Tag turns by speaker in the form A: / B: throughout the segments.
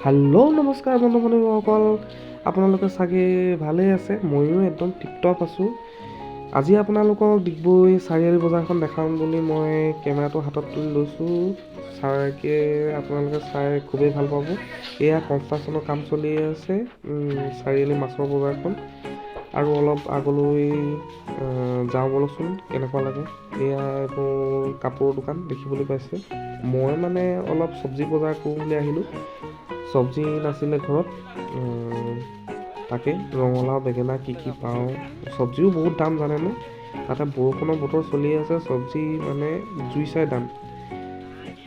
A: Hello' নমস্কাৰ বন্ধু বান্ধৱীসকল, আপোনালোকে চাগে ভালেই আছে, ময়ো একদম টিপটপ আছোঁ। আজি আপোনালোকক ডিগবৈ চাৰিআলি বজাৰখন দেখাম বুলি মই কেমেৰাটো হাতত তুলি লৈছোঁ। চাগে আপোনালোকে চাই খুবেই ভাল পাব। এয়া কনষ্ট্ৰাকশ্যনৰ কাম চলি আছে চাৰিআলি মাছৰ বজাৰখন। আৰু অলপ আগলৈ যাওঁ ব'লকচোন, কেনেকুৱা লাগে। এয়া এইবোৰ কাপোৰৰ দোকান দেখিবলৈ পাইছে। মই মানে অলপ চব্জি বজাৰ কৰোঁ বুলি আহিলোঁ, চব্জি নাছিলে ঘৰত। তাকে ৰঙালাও বেঙেনা কি কি পাওঁ। চব্জিও বহুত দাম জানেনে, তাতে বৰষুণৰ বতৰ চলি আছে, চব্জি মানে জুই চাই দাম।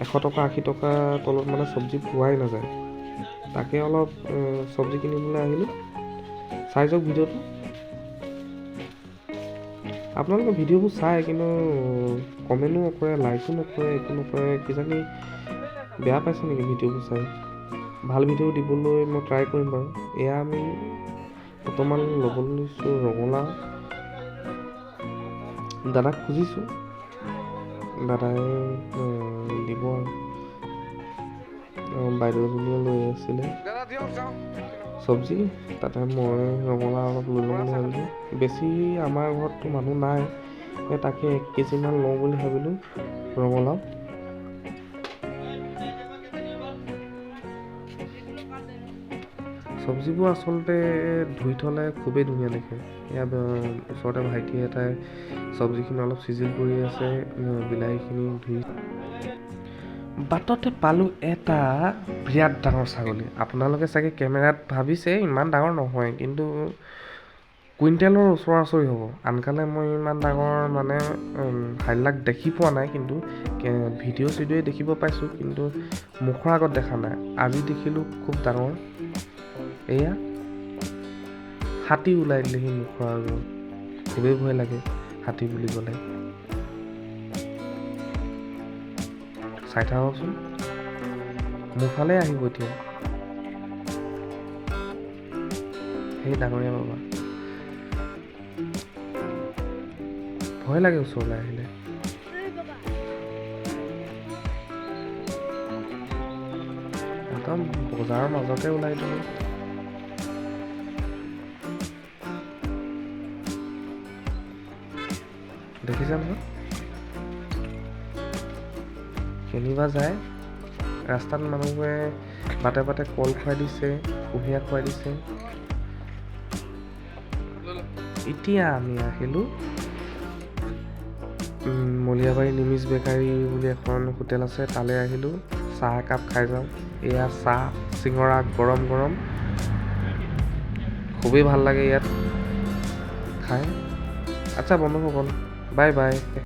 A: 100 টকা 80 টকা তলত মানে চব্জি পোৱাই নাযায়। তাকে অলপ চব্জি কিনিবলৈ আহিলোঁ। চাই যাওক ভিডিঅ'টো। আপোনালোকে ভিডিঅ'বোৰ চায় কিন্তু কমেণ্টো নকৰে, লাইকো নকৰে, একো নকৰে। কিজানি বেয়া পাইছে নেকি ভিডিঅ'বোৰ চাই। ভাল ভিডিঅ' দিবলৈ মই ট্ৰাই কৰিম বাৰু। এয়া আমি বৰ্তমান ল'বলৈ লৈছোঁ ৰঙালাও। দাদাক খুজিছোঁ, দাদাই দিব। আৰু বাইদেউ এজনীয়ে লৈ আছিলে চব্জি, তাতে মই ৰঙালাও অলপ লৈ ল'ম বুলি ভাবিলোঁ। বেছি আমাৰ ঘৰততো মানুহ নাই, এই তাকে 1 কেজিমান লওঁ বুলি ভাবিলোঁ ৰঙালাও। চব্জিবোৰ আচলতে ধুই থ'লে খুবেই ধুনীয়া দেখে। ইয়াৰ ওচৰতে ভাইটি এটাই চব্জিখিনি অলপ চিজিল কৰি আছে, বিলাহীখিনি ধুই। বাটতে পালোঁ এটা বিৰাট ডাঙৰ ছাগলী। আপোনালোকে চাগে কেমেৰাত ভাবিছে ইমান ডাঙৰ নহয়, কিন্তু কুইণ্টেলৰ ওচৰা ওচৰি হ'ব। আনকালে মই ইমান ডাঙৰ মানে হাইলাক দেখি পোৱা নাই, কিন্তু ভিডিঅ' চিডিঅ'ই দেখিব পাইছোঁ, কিন্তু মুখৰ আগত দেখা নাই। আজি দেখিলোঁ খুব ডাঙৰ। এয়া হাতী ওলাই দিলেহি মুখৰ আগত। খুবেই ভয় লাগে হাতী বুলি ক'লে। চাই থাককচোন, মোৰ ফালে আহিব এতিয়া সেই ডাঙৰীয়া বাবা। ভয় লাগে ওচৰলৈ আহিলে। একদম বজাৰৰ মাজতে ওলাই দিলোঁ। দেখিছা নহয় কেনিবা যায়। ৰাস্তাত মানুহবোৰে বাটে বাটে কল খুৱাই দিছে, কুঁহিয়াৰ খুৱাই দিছে। এতিয়া আমি আহিলোঁ মলিয়াবাৰী নিমিজ বেকাৰী বুলি এখন হোটেল আছে, তালৈ আহিলোঁ। চাহ একাপ খাই যাওঁ। এয়া চাহ চিঙৰা গৰম গৰম, খুবেই ভাল লাগে ইয়াত খাই। আচ্ছা বন্ধুসকল, বাই বাই।